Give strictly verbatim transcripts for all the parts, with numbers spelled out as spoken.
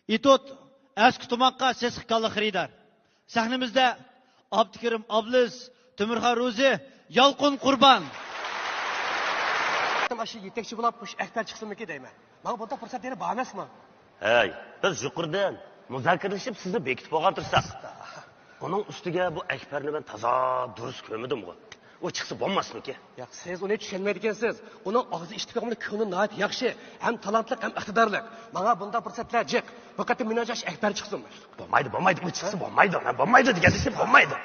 ئېتوت، ئەسكى تۇماققا سېسىق كاللا خېرىدار. سەھنىمىزدە ئابدۇكېرىم ئابلىز، تۆمۈرخان روزى، يالقۇن قۇربان. مانا شۇ يېتەكچى بولۇپ مۇشۇ ئەكبەر چىقسىمىكى دەيمەن. ماڭا بۇنداق پۇرسەت يەنە بار ئەمەسمۇ؟ ھەي، بىز يۇقىرىدىن مۇزاكىرىلىشىپ سىزنى بېكىتىپ بولغان تۇرساق. ئۇنىڭ ئۈستىگە بۇ ئەكبەرنى مەن تازا دۇرۇس كۆرمىدىمغۇ. ئۇ چىقسا بولماسمىكى؟ ياق، سىز ئۇنى چۈشەنمەيدىكەنسىز. ئۇنىڭ ئاغزى ئىتتىك، كۆڭلى ناھايىتى ياخشى، ھەم تالانتلىق، ھەم ئىقتىدارلىق. ماڭا بۇنداق پۇرسەتلەر جىق. بۇ قېتىم مېنىڭچە ئەكبەر چىقسۇن. بولمايدۇ، بولمايدۇ، ئۇ چىقسا بولمايدۇ. مەن بولمايدۇ دېگەن ئىشنى بولمايدۇ.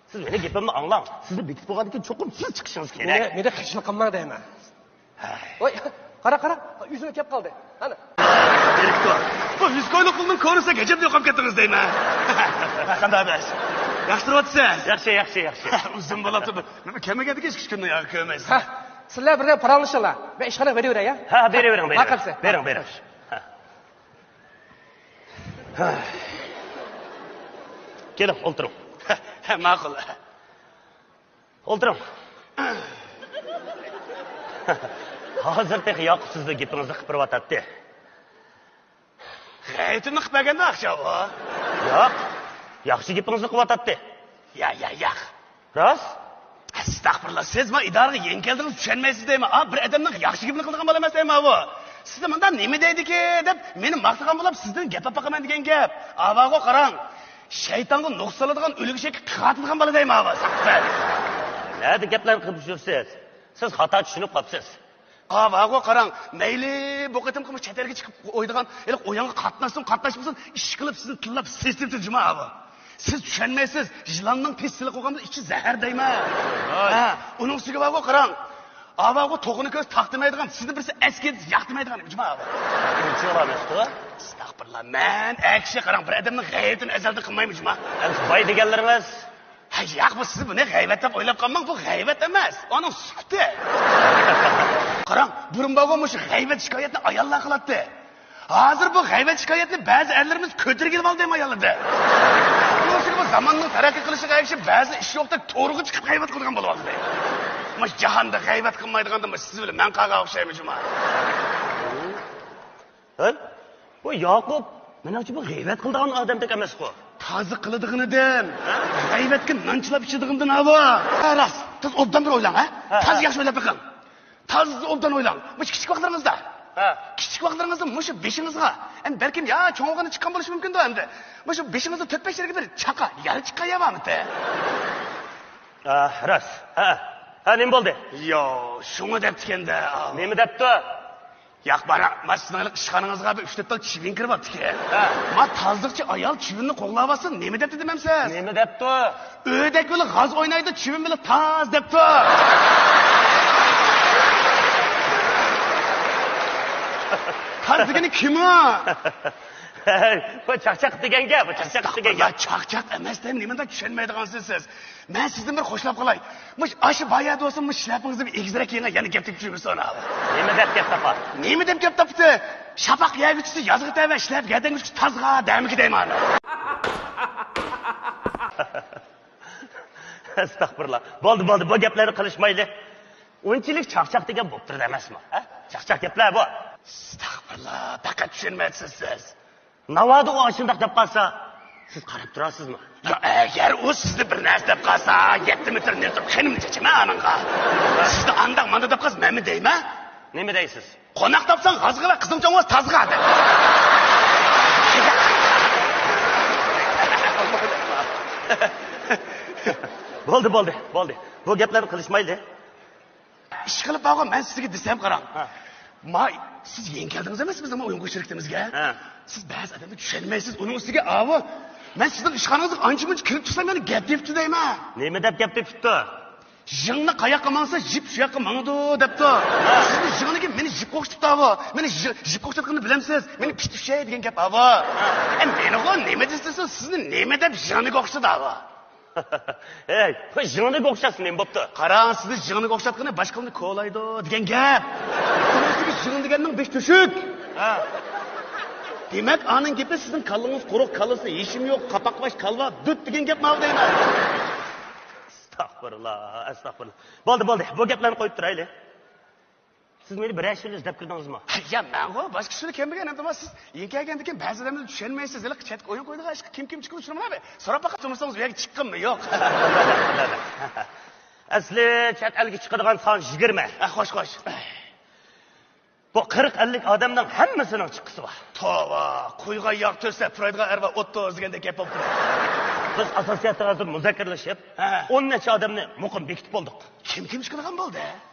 سىز مېنىڭ گېپىمنى ئاڭلاڭ. سىزنى بېكىتىپ بولغاندىن كېيىن چوقۇم سىز چىقىشىڭىز كېرەك. مېنى، مېنى قىيىنچىلىق قىلماڭ دەيمەن. ھەي. ۋاي، قارا، قارا، ئۆزىمۇ كەپ قالدى. ئانا. دىرېكتور، بۇ ۋىسكويلۇق پۇلنىڭ كورىسى ئەجەب يوقاپ كەتتىڭىز دەيمەن. قانداق ئەمەس؟ ياخشى تۇرۇۋاتىسىز؟ ياخشى، ياخشى، ياخشى. ئۇزۇن بولۇپتۇ. كەلمىگەندىكىن ئىككى ئۈچ كۈندىن ياغا كۆرمەيسىز. ھە، سىلەر بىردەم پاراڭلىشىڭلار. مەن ئىشخانىغا بېرىۋېرەي، ھە؟ ھە، بېرىۋېرىڭ، بېرىۋېرىڭ. ماقۇل. بېرىڭ، بېرىڭ. كېلىڭ، ئولتۇرۇڭ. ماقۇل. ئولتۇرۇڭ. ھازىر تېخى ياقۇپ سىزنىڭ گېپىڭىزنى قىلىپ بېرىۋاتاتتى. غەيۋىتىمنى قىلىپ بەرگەندە ئاخشام ئۇ. ياق، ياخشى گېپىڭىزنى قىلىۋاتاتتى. يا، يا، ياق. راست؟ ئەستەغپۇرۇللا، سىز ما ئىدارىگە يېڭى كەلدىڭىز، چۈشەنمەيسىز دەيمەن. ئا، بىر ئادەمنىڭ ياخشى گېپىنى قىلىدىغان بالا ئەمەس دەيمەن بۇ. سىزنى مۇنداق نېمە دەيدىكى دەپ مېنى ماختىغان بولۇپ، سىزدىن گەپ ئاپ باقىمەن دېگەن گەپ. ئاۋاغۇ قاراڭ. شەيتانغا نوختا سالىدىغان، ئۆلۈك ئېشەككە قىغاتىدىغان بالا دەيمەن بۇ. ساقچى. نەدە گەپلەرنى قىلىپ يۈرسىز؟ سىز خاتا چۈشىنىپ قاپسىز. ئاۋاغۇ قاراڭ، مەيلى بۇ قېتىمقى چەت ئەلگە چىقىپ ئوينىغان، ھېلىقى ئويۇنغا قاتناشسۇن، قاتناشمىسۇن، ئىشقىلىپ سىزنى تىللاپ سېسىتىپتۇ جۇما ئاۋۇ. سىز چۈشەنمەيسىز، يىلاننىڭ پىسسىلىقى بولغاندا ئىچى زەھەر دەيمەن. ھە، ئۇنىڭ ئۈستىگە ئاۋاغۇ قاراڭ. ئاۋاغۇ توخۇنى كۆرسە تاق دېمەيدىغان، سىزنى بىرسى ئەسكى دېسە ياق دېمەيدىغان جۇما ئاۋۇ. ئەستەغپۇرۇللا، مەن ئەكشى قاراڭ، بىر ئادەمنىڭ غەيۋىتىنى ئەزەلدىن قىلمايمەن جۇما. ئەمىسە باي دېگەنلىرىڭىز؟ ھە، ياق، بۇ سىز بۇنى غەيۋەت دەپ ئويلاپ قالماڭ، بۇ غەيۋەت ئەمەس، ئۇنىڭ سۈپىتى. قاراڭ، بۇرۇن بارغۇ مۇشۇ غەيۋەت شىكايەتنى ئاياللار قىلاتتى. ھازىر بۇ غەيۋەت شىكايەتنى بەزى ئەرلىرىمىز كۆتۈرگىلى ئالدى ئاياللىرىدىن. بۇ زاماننىڭ تەرەققىي قىلىشىغا ئەگىشىپ بەزى ئىش يوقتەك تورغا چىقىپ غەيۋەت قىلىدىغان بولۇۋالدى. مۇشۇ جاھاندا غەيۋەت قىلمايدىغاندا مۇشۇ سىز بىلەن مەن قالغان ئوخشايمەن جۇما. ھە؟ بۇ ياقۇپ، مېنىڭچە بۇ غەيۋەت قىلىدىغان ئادەمدەك ئەمەسقۇ. تازا قىلىدىغىنىدىن، غەيۋەتكە نان چىلاپ ئىچىدىغىنىدىن ئاۋۇ. ھە، راست. تازا ئوبدان بىر ئويلاڭ، ھە؟ ھە، تازا ھە. ياخشى ئويلاپ بېقىڭ. تازا ئوبدان ئويلاڭ. مۇشۇ كىچىك ۋاقىتلىرىڭىزدا. ھە. كىچىك ۋاقىتلىرىڭىزدا مۇشۇ بېشىڭىزغا، ئەمدى بەلكىم يا چوڭ بولغاندا چىققان بولۇشى مۇمكىندۇ ئەمدى. مۇشۇ بېشىڭىزدا تۆت-بەش يەرگە بىر چاقا، يارا چىققان يەر بارمىتى؟ ئا، راست. ھە. ھە، نېمە بولدى؟ يو، شۇڭا دەپتىكەن-دە. نېمە دەپتۇ؟ ياق، مانا، مانا سىزنىڭ ئىشخانىڭىزغا بىر ئۈچ-تۆت تال چىۋىن كىرىۋاپتىكەن. ھە. ما تازىلىقچى ئايال چىۋىننى قوغلاۋاتسا، نېمە دەپتۇ دېمەمسىز؟ نېمە دەپتۇ؟ ئۆدەك بىلەن غاز ئوينايدۇ، چىۋىن بىلەن تاز دەپتۇ. تاز دېگىنى كىم ئۇ؟ ھەي، بۇ چاقچاق دېگەن گەپ، بۇ چاقچاق دېگەن گەپ. چاقچاق ئەمەس دەيمەن، نېمانداق چۈشەنمەيدىغانسىز سىز. مەن سىزدىن بىر خوشلاپ قالاي. مۇش، ئاشۇ بايا دوستۇم، مۇش شىلەپىڭىزنى بىر ئېگىزرەك كىيىڭ، يەنە گەپ تېپىپ يۈرمىسۇن. نېمە دەپ گەپ تاپا؟ نېمە دەپ گەپ تاپتى؟ شاپاق يەگۈچىسى يازغا تەۋە، شىلەپ گەدەنگۈچىسى تازغا دەمىكى دەيمەن. ئەستەغپۇرۇللا. بولدى، بولدى، بۇ گەپلەرنى قىلىشمايلى. ئۇنچىلىك چاقچاق دېگەن بوپتۇرىدۇ ئەمەسمۇ، ھە؟ چاقچاق گەپلەر بۇ. ئەستەغپۇرۇللا، پەقەت چۈشەنمەيسىز سىز. ناۋادا ئۇ ئاشۇنداق دەپ قالسا، سىز قاراپ تۇرارسىزمۇ؟ يا، ئەگەر ئۇ سىزنى بىر نەرسە دەپ قالسا، يەتتە مېتىر نېرى تۇرۇپ قېنىمنى چېچىمەن ئانىڭغا. سىزنى ئانداق مانداق دەپ قالسا، مەنمۇ دەيمەن. نېمە دەيسىز؟ قوناق تاپساڭ غازغا ۋە قىزىڭ چوڭ بولسا تازغا دەپ. بولدى، بولدى، بولدى. بۇ گەپلەرنى قىلىشمايلى. ئىشقىلىپ بارغۇ، مەن سىزگە دېسەم قاراڭ. ھە. ما، سىز يېڭى كەلدىڭىز ئەمەسمۇ بىزنىڭ ئويۇنغا شېرىكىمىزگە؟ ھە. سىز بەزى ئادەمنى چۈشەنمەيسىز. ئۇنىڭ ئۈستىگە ئاۋۇ، مەن سىزنىڭ ئىشخانىڭىزغا ئانچە-مۇنچە كىرىپ چىقسام، يەنە گەپ تېپىپتۇ دەيمەن. نېمە دەپ گەپ تېپىپتۇ؟ يىڭنە قاياققا ماڭسا، يىپ شۇ ياققا ماڭىدۇ دەپتۇ. ھە. سىزنى يىڭنىگە مېنى يىپقا ئوخشىتىپتۇ ئاۋۇ. مېنى يىڭ-، يىپقا ئوخشاتقىنىنى بىلەمسىز؟ مېنى پىشتى ئۈشەي دېگەن گەپ ئاۋۇ. ھە. ئە، مېنىغۇ نېمە دېسە دېسۇن، سىزنى نېمە دەپ يىڭنىگە ئوخشىتىدۇ ئاۋۇ؟ ھەي، بۇ يىڭنىگە ئوخشاتسا نېمە بوپتۇ؟ قاراڭ، سىزنى يىڭنىگە ئوخشاتقىنى باشقىلارنى كولايدۇ دېگەن گەپ. ئۇنىڭ ئۈستىگە يىڭنە دېگەننىڭ بېشى تۆشۈك. ھە. دېمەك، ئانىڭ گېپى سىزنىڭ كاللىڭىز قۇرۇق، كاللىسىدا ھېچنېمە يوق، قاپاق باش كالۋا، دۈت دېگەن گەپ ماۋۇ دەيمەن. ئەستەغپۇرۇللا، ئەستەغپۇرۇللا. بولدى، بولدى، بۇ گەپلەرنى قويۇپ تۇرايلى. سىز مېنى بىرەر ئىش بىلەن ئىزدەپ كىردىڭىزمۇ؟ يا، مەنغۇ باشقا ئىش بىلەن كەلمىگەن ئەمدى، سىز يېڭى كەلگەندىكىن بەزى ئادەملەرنى چۈشەنمەيسىز. ھېلىقى چەتكە ئويۇن قويىدىغان ئىشقا كىم كىم چىقىدۇ، شۇنى بىلەن بىر سوراپ باققان تۇرمىسىڭىز، بۇ يەرگە چىققىنمۇ يوق. ئەسلى چەت ئەلگە چىقىدىغان سان يىگىرمە. ئە، خوش، خوش. بۇ قىرىق ئەللىك ئادەمنىڭ ھەممىسىنىڭ چىققۇسى بار. توۋا، قۇيغا ياغ تۆسەپ پۇرايدىغان ئەرۋار ئوتتۇز دېگەندەك گەپ بوپتۇ. بىز ئاساسىيەتتە ھازىر مۇزاكىرىلىشىپ، ھە، ئون نەچچە ئادەمنى مۇقىم بېكىتىپ بولدۇق. كىم كىم چىقىدىغان بولدى؟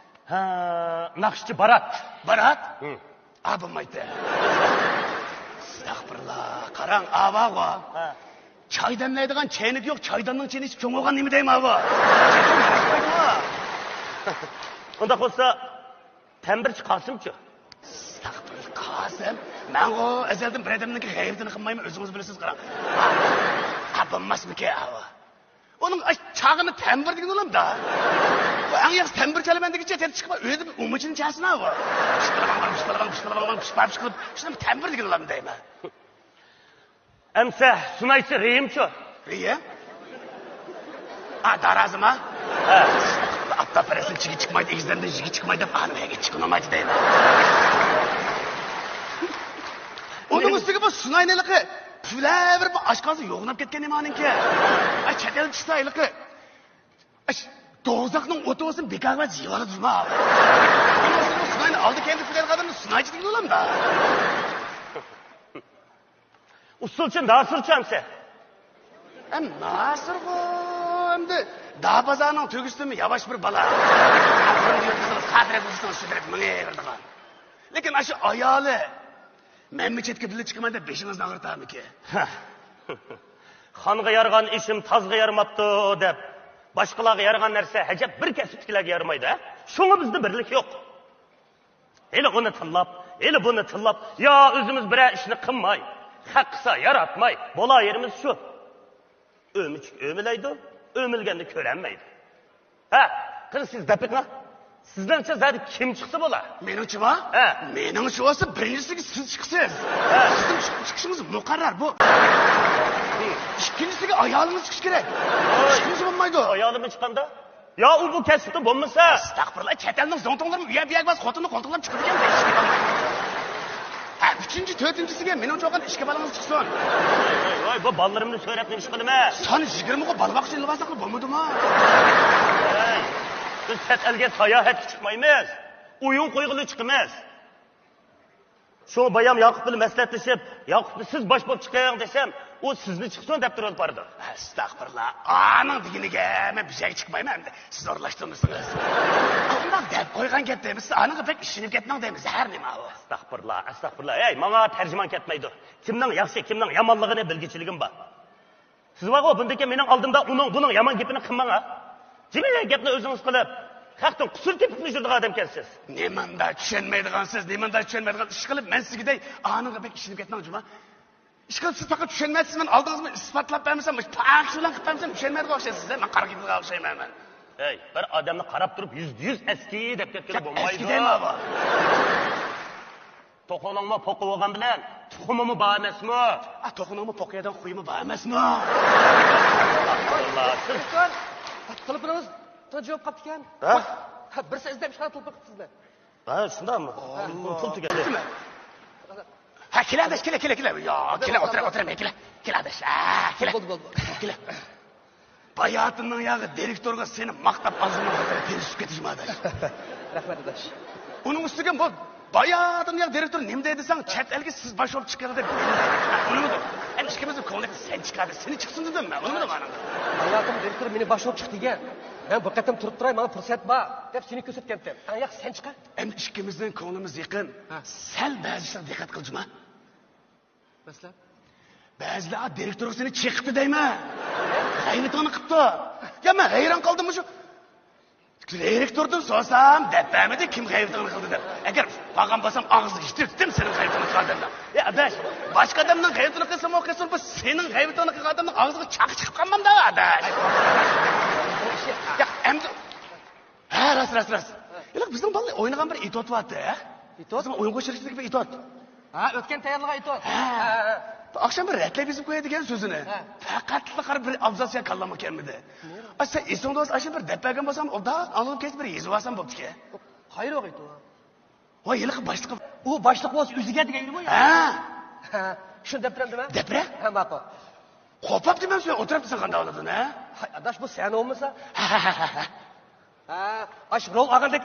ھە، ناخشىچى بارات. بارات؟ ھە. ئا، بولمايتتى. ئەستەغپۇرۇللا، قاراڭ، ئاۋاغۇ. ھە. چاي دەملەيدىغان چەينىكى يوق، چايداننىڭ چېيىنى ئىچىپ چوڭ بولغان نېمە دەيمەن بۇ؟ ئۇنداق بولسا، تەمبىرچى قاسىمچۇ؟ ئەستەغپۇرۇللا، قاسىم. مەنغۇ ئەزەلدىن بىر ئادەمنىڭكى غەيۋىتىنى قىلمايمەن، ئۆزىڭىز بىلىسىز، قاراڭ. ھە، بولماسمىكىن ئاۋۇ؟ ئۇنىڭ ئاش چاغىنى تەمبىر دېگىنى بولامدا؟ ئۇ ئەڭ ياخشى تەمبىر چالىمەن دېگۈچە تېرە چىقىپ ئۆيدە بىر ئۇمىچىنى چالسىنا ئۇ. پىشپىلىۋاڭ، پىشپىلىۋاڭ، پىشپىلىۋاڭ، پىشپىلىپ، شۇنى تەمبىر دېگىنى بولامدا دەيمەن. ئەمسە سۇنايچى رېيىمچۇ؟ رېيىم؟ ئا، دارازىما؟ ھە. ئاپتاپپەرەسنىڭ چىگى چىقمايدۇ، ئېگىزلەردىن يىگى چىقمايدۇ دەپ، ئانىمەگە چىقىنالمايدۇ دەيمەن. ئۇنىڭ ئۈستىگە بۇ سۇناينى ھېلىقى پۈۋلەۋېرىپ ئاشقازىنى يوغىناپ كەتكەن نېمانىڭكى. ئاي، چەت ئەلدە چىقسا ھېلىقى، ئاش، دوزاخنىڭ ئوتى بولسۇن، بىكارغا يېۋالىدۇما؟ ئۇنىڭ ئۈستىگە سۇناينى ئالدى كەينىدە پۈۋلەيدىغان ئادەمنى سۇنايچى دېگىلى بولامدا؟ ئۇسسۇلچى ناسىرچۇ ئەمسە؟ ئەم، ناسىرغۇ ئەمدى دابازارنىڭ تۆگىسىدىنمۇ ياۋاش بىر بالا. ئاپىرىم دېگەن قىزىڭىز خاتىرە قىلسىڭىز سۈدۈرۈپ مېڭىۋېرىدىغان. لېكىن ئاشۇ ئايالى، مەنمۇ چەتكە بىللە چىقىمەن دەپ بېشىڭىزنى ئاغرىتامىكىن؟ خانغا يارىغان ئىشىم تازغا يارىماپتۇ دەپ، باشقىلارغا يارىغان نەرسە ھەجەپ بىر كەسىپتىكىلەرگە يارىمايدۇ، ھە؟ شۇڭا بىزدە بىرلىك يوق. ھېلى ئۇنى تىللاپ، ھېلى بۇنى تىللاپ، يا ئۆزىمىز بىرەر ئىشنى قىلماي، خەق قىلسا ياراتماي، بولاۋېرىمىز شۇ. ئۆمۈچۈك ئۆمىلەيدۇ، ئۆمۈلگەننى كۆرەلمەيدۇ. ھە، قېنى سىز دەپ بېقىڭ. سىزنىڭچە زادى كىم چىقسا بولا؟ مېنىڭچىما؟ ھە. مېنىڭچە بولسا بىرىنچىسىگە سىز چىقىسىز. ھە. سىزنىڭ چىق-، چىقىشىڭىز مۇقەررەر بۇ. ئىككىنچىسىگە ئايالىڭىز چىقىشى كېرەك. ۋاي. ئىككىنچى بولمايدۇ. ئايالىممۇ چىققاندا؟ يا ئۇ بۇ كەسىپتە بولمىسا؟ ئەستەغپۇرۇللا، چەت ئەلنىڭ زوڭتۇڭلىرىمۇ ئۇ يەر بۇ يەرگە بارسا خوتۇنىنى قولتۇقلاپ چىقىدىكەن. ھە، ئۈچىنچى، تۆتىنچىسىگە مېنىڭچە بولغان ئىككى بالىڭىز چىقسۇن. ۋاي، ۋاي، ۋاي، بۇ بالىلىرىمنى سۆرەپ نېمە ئىش قىلىمەن؟ سان يىگىرمىغا بالا باققۇچى ئېلىۋالساقلا بولمىدىمۇ؟ ۋاي، بىز چەت ئەلگە ساياھەتكە چىقمايمىز. ئويۇن قويغىلى چىقىمىز. شۇڭا بايام ياقۇپ بىلەن مەسلىھەتلىشىپ، ياقۇپنى سىز باش بولۇپ چىقىڭ دېسەم، ئۇ سىزنى چىقسۇن دەپ تۇرۇپ بارىدۇ. ئەستەغپۇرۇللا، ئانىڭ دېگىنىگە مەن بىر يەرگە چىقمايمەن ئەمدى. سىز ئورۇنلاشتۇرمىسىڭىز. ئۇنداق دەپ قويغان گەپ دەيمىز، سىز ئانىڭغا بەك ئىشىنىپ كەتمەڭ دەيمىز، ھەر نېمە ئۇ. ئەستەغپۇرۇللا، ئەستەغپۇرۇللا. ھەي، ماڭا تەرجىمان كەتمەيدۇ. كىمنىڭ ياخشى، كىمنىڭ يامانلىقىنى بىلگۈچىلىكىم بار. سىز بارغۇ، بۇندىن كېيىن مېنىڭ ئالدىمدا ئۇنىڭ، بۇنىڭ يامان گېپىنى قىلماڭ ھە. جىمى گەپنى ئۆزىڭىز قىلىپ، خەقتىن قۇسۇر تېپىپمۇ يۈرىدىغان ئادەمكەنسىز. نېمانداق چۈشەنمەيدىغانسىز، نېمانداق چۈشەنمەيدىغان ئىش قىلىپ، مەن سىزگىدەي ئانىڭغا بەك ئىشىنىپ كەتمەڭ جۇما. ئىشقىلىپ سىز پەقەت چۈشەنمەيسىز، مەن ئالدىڭىزغا ئىسپاتلاپ بەرمىسەم، مۇشۇ پاكىت بىلەن قىلىپ بەرمىسەم چۈشەنمەيدىغان ئوخشايسىز. مەن قارا كېتىدىغان ئوخشايمەن مەن. ھەي، بىر ئادەمنى قاراپ تۇرۇپ يۈزدە يۈز ئەسكى دەپ كەتكىلى بولمايدۇ. ئەسكى دەيمەن بۇ. توخۇنىڭمۇ پوقى بولغان بىلەن تۇخۇمىمۇ بار ئەمەسمۇ؟ ئا، توخۇنىڭمۇ پوقى يەيدىغان خۇيىمۇ بار ئەمەسمۇ؟ ئاللا، سىز دىرېكتور، تېلېفونىڭىز جاۋاب قاپتىكەن. ھە؟ ھە، بىرسى ئىزدەپ ئىشخانا تېلېفون قىپتۇ سىزنى. ھە، شۇنداقمۇ؟ ھە. پۇل تۈگەپ. ھە، كېلە ئاداش، كېلە، كېلە، كېلە. يا، كېلە، ئولتۇر، ئولتۇر، كېلە. كېلە ئاداش. ھە، كېلە. بولدى، بولدى. كېلە. باياتىننىڭ ياغى دىرېكتورغا سېنى ماختاپ ئازمۇ تېرىشىپ كېتىشمە ئاداش. رەھمەت ئاداش. ئۇنىڭ ئۈستىگە بۇ باياتىننىڭ ياغى دىرېكتور نېمە دەيدۇ دېسەڭ، چەت ئەلگە سىز باش بولۇپ چىقىڭ دەپ مېنى دەيدۇ. ئۇنىمىدۇ. ئەمدى ئىككىمىزنىڭ كۆڭلى سەن چىقار دەپ سېنى چىقسۇن دېدىم مەن. ئۇنىمىدۇ ئانىڭ. باياتىن دىرېكتور مېنى باش بولۇپ چىق دېگەن. مەن بۇ قېتىم تۇرۇپ تۇراي، ماڭا پۇرسەت بار دەپ سېنى كۆرسەتكەنتىم. ئەڭ ياخشى سەن چىقار. ئەمدى ئىككىمىزنىڭ كۆڭلىمىز يېقىن. ھە. سەل بەزى ئىشلارغا دىققەت قىل جۇما. مەسىلەن؟ بەزىلەر دىرېكتورغا سېنى چېقىپتۇ دەيمەن. غەيۋىتىڭنى قىپتۇ. يا، مەن ھەيران قالدىم مۇشۇ. دىرېكتوردىن سورىسام، دەپ بەرمىدى، كىم غەيۋىتىڭنى قىلدى دەپ. ئەگەر بارغان بولسام، ئاغزىغا يېتىرتتىم سېنىڭ غەيۋىتىڭنى قىلغان ئادەمنىڭ. يا ئاداش، باشقا ئادەمنىڭ غەيۋىتىنى قىلسىمۇ قىلسۇن، بۇ سېنىڭ غەيۋىتىڭنى قىلغان ئادەمنىڭ ئاغزىغا چاقا چىقىپ قالمامدا ئاداش. يا، ئەمدى ھە، راست، راست، راست. ھېلىقى بىزنىڭ بالىلار ئوينىغان بىر ئېتوت بارتى، ھە؟ ئېتوت؟ بىزنىڭ ئويۇنغا شېرىكلىك بىر ئېتوت. ھە، ئۆتكەن تەييارلىغان ئېتوت. ھە. ھە، ھە. ئاخشام بىر رەتلەپ يېزىپ قوياي دېگەن سۆزىنى. ھە. پەقەتلا قارا بىر ئابزاسلا كاللامغا كەلمىدى. نېمە؟ ئا، سەن ئېسىڭدە بولسا، ئاشۇ بىر دەپ بەرگەن بولسام، ئوبدان ئاڭلىنىپ كەتسە بىر يېزىۋالسام بوپتىكەن. قايرۇق ئېتوت؟ ۋاي، ھېلىقى باشلىقى. ئۇ باشلىق بولسا ئۆزىگە دېگەن نېمە يا؟ ھە. شۇنى دەپ بېرەمدىمەن؟ دەپ بېرە. ھە، ماقۇل. قوپاپتىمەن، سەن ئولتۇرۇپتىسەن قانداق بولىدۇ، ھە؟ ھاي، ئاداش، بۇ سەن بولمىسا. ھە، ھە، ھە، ھە. ھە، ئاش رول ئالغاندەك.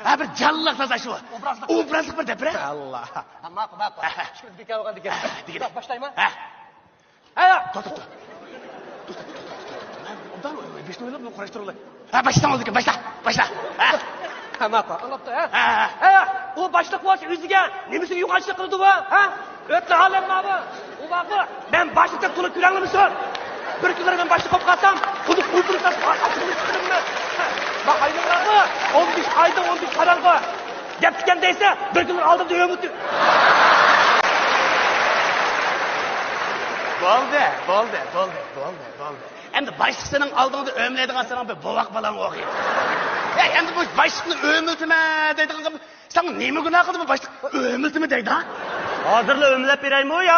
ھە، بىر جانلىق تازا شۇ. ئوبرازلىق. ئوبرازلىق بىر دەپ بېرە. ئاللا. ھە، ماقۇل، ماقۇل. ھە، ھە. شۇ بىكار بولغاندىكىن. ھە، دېگىنە. باشلايمەن. ھە. ھە. توختا، توختا. توختا، توختا، توختا، توختا. ئوبدان ئويلا، بېشىنى ئويلاپ، بۇنى قۇراشتۇرۇۋالاي. ھە، باشلىساڭ بولىدىكەن، باشلا، باشلا. ھە. ھە، ماقۇل، ئاڭلاپتۇ، ھە؟ ھە، ھە. ھە، ئۇ باشلىق بولسا ئۆزىگە نېمىسىگە يوغانچىلىق قىلىدۇ بۇ، ھە؟ ئۆتلە ئالەم ماۋۇ. ئۇ ماقۇل، مەن باشلىق دەپ تولۇق كۆرەڭلىمىسۇن. بىر كۈنلىرى مەن باشلىق بولۇپ قالسام، خۇددى ئۇيقۇنى تاس، ئاچىقىنى چىقىرىمەن. باقايلىڭلارغۇ، ئون بەش ئايدىن ئون بەش قاراڭغۇ. گەپتىكەن دەيسە، بىر كۈنلەر ئالدىمدا ئۆمۈتۈ. بولدى، بولدى، بولدى، بولدى، بولدى. ئەمدى باشلىق سېنىڭ ئالدىڭدا ئۆمىلەيدىغان سېنىڭ بىر بوۋاق بالاڭ ئوخشايدۇ. ئەي، ئەمدى بۇ باشلىقنى ئۆمىلتىمە دەيدىغان گەپ، ساڭا نېمە گۇناھ قىلدى بۇ باشلىق؟ ئۆمىلتىمە دەيدۇ. ھازىرلا ئۆمىلەپ بېرەيمۇ يا؟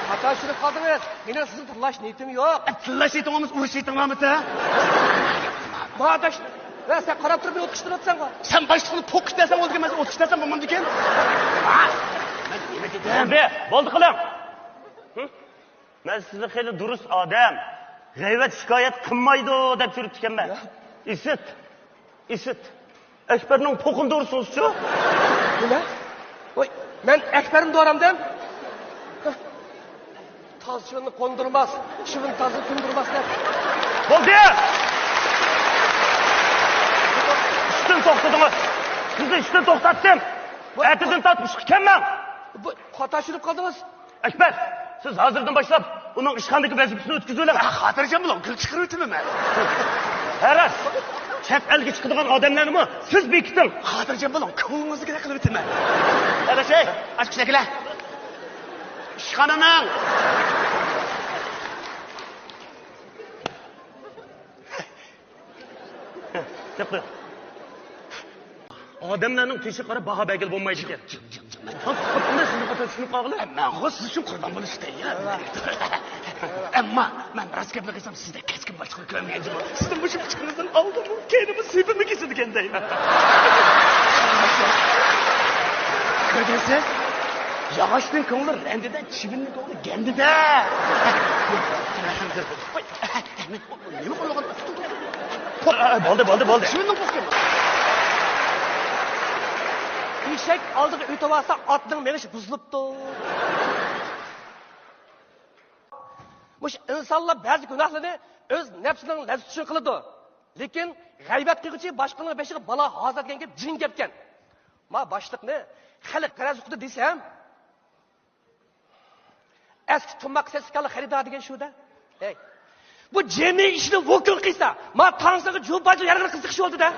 خاتا چۈشىنىپ قالدىڭىز. مېنىڭ سىزنى تىللاش نىيىتىم يوق. ئە، تىللاش نىيىتىڭ بولمىسا، ئۇرۇش نىيىتىڭ بارمىسا؟ بۇ ئاداش، ۋە سەن قاراپ تۇرۇپ مېنى ئوتقا ئىشتىرىۋاتىسەنغۇ. سەن باشلىقنى پوقۇش دەسەڭ بولىدىكەن، مەن سېنى ئوتقا ئىشتىرسەم بولمامدىكەن؟ ھە؟ مەن نېمە دېدىم؟ بولدى، بولدى قىلىڭ. ھە؟ مەن سىزنى خېلى دۇرۇس ئادەم، غەيۋەت شىكايەت قىلمايدۇ دەپ يۈرۈپتىكەنمەن. يا. ئىسىت، ئىسىت. ئەكبەرنىڭ پوقىنى دورىسىڭىزچۇ؟ نېمە؟ ۋاي، مەن ئەكبەرنى دورامدىم؟ تاز چىۋىننى قوندۇرماس، چىۋىن تازنى تۇندۇرماس دەپ. بولدى! ئىشتىن توختىتىڭىز. سىزنى ئىشتىن توختاتتىم. بۇ، ئەتىدىن تارتىپ ئىشقا كەلمەڭ. بۇ، خاتا چۈشىنىپ قالدىڭىز. ئەكبەر، سىز ھازىردىن باشلاپ ئۇنىڭ ئىشخانىدىكى ۋەزىپىسىنى ئۆتكۈزۈۋېلىڭ. ھە، خاتىرجەم بولۇڭ، گۈل چىقىرىۋېتىمەن مەن. ھە راست، چەت ئەلگە چىقىدىغان ئادەملەرنىمۇ سىز بېكىتىڭ. خاتىرجەم بولۇڭ، كۆڭلىڭىزدىكىدەك قىلىۋېتىمەن. ھە راست، ئەي، ئاچقۇچ ئەكىلە. ئىشخانىنىڭ. دەپ قويۇڭ. ئادەملەرنىڭ تېشىغا قاراپ باھا بەرگىلى بولمايدىكەن. جىڭ، جىڭ، جىڭ، جىڭ. ھە، قاپقىنى سىزنىڭ قاتارىغا چۈشۈنۈپ قالغىلى. مەنغۇ سىز ئۈچۈن قۇربان بولۇشقا تەييار. ئەمما مەن راست گەپنى قىلسام، سىزدەك كەسكىن باشلىقنى كۆرمىگەن جۇمۇ. سىزنىڭ مۇشۇ پىچىقىڭىزدىن ئالدىمۇ، كەينىمۇ سېپىمۇ كېسىدىكەن دەيمەن. كۆردىڭىزمۇ؟ ياغاچنىڭ كۆڭلى رەندىدە، چىۋىننىڭ كۆڭلى گەندىدە. نېمە قىلىۋاتىدۇ؟ بولدى، بولدى، بولدى. چىۋىننىڭ پوقى. ئېشەك ئالدىغا ئۆتۈۋالسا، ئاتنىڭ مېڭىشى بۇزۇلۇپتۇ. مۇشۇ ئىنسانلار بەزى گۇناھلارنى ئۆز نەپسىنىڭ لەززىتى ئۈچۈن قىلىدۇ. لېكىن غەيۋەت قىلغۇچى باشقىنىڭ بېشىغا بالا ھازىر دېگەن گەپ جىڭ گەپكەن. ما باشلىقنى خەلق غەرەز ئۇقتى دېسەم، ئەسكى تۇماق سېسىكانلىق خېرىدار دېگەن شۇ-دە. ھەي، بۇ جىمى ئىشنى ۋوكۇل قىلسا، ما تاڭسىغا جۇ باجۇ يارغىنى قىزىقىش بولدى-دە.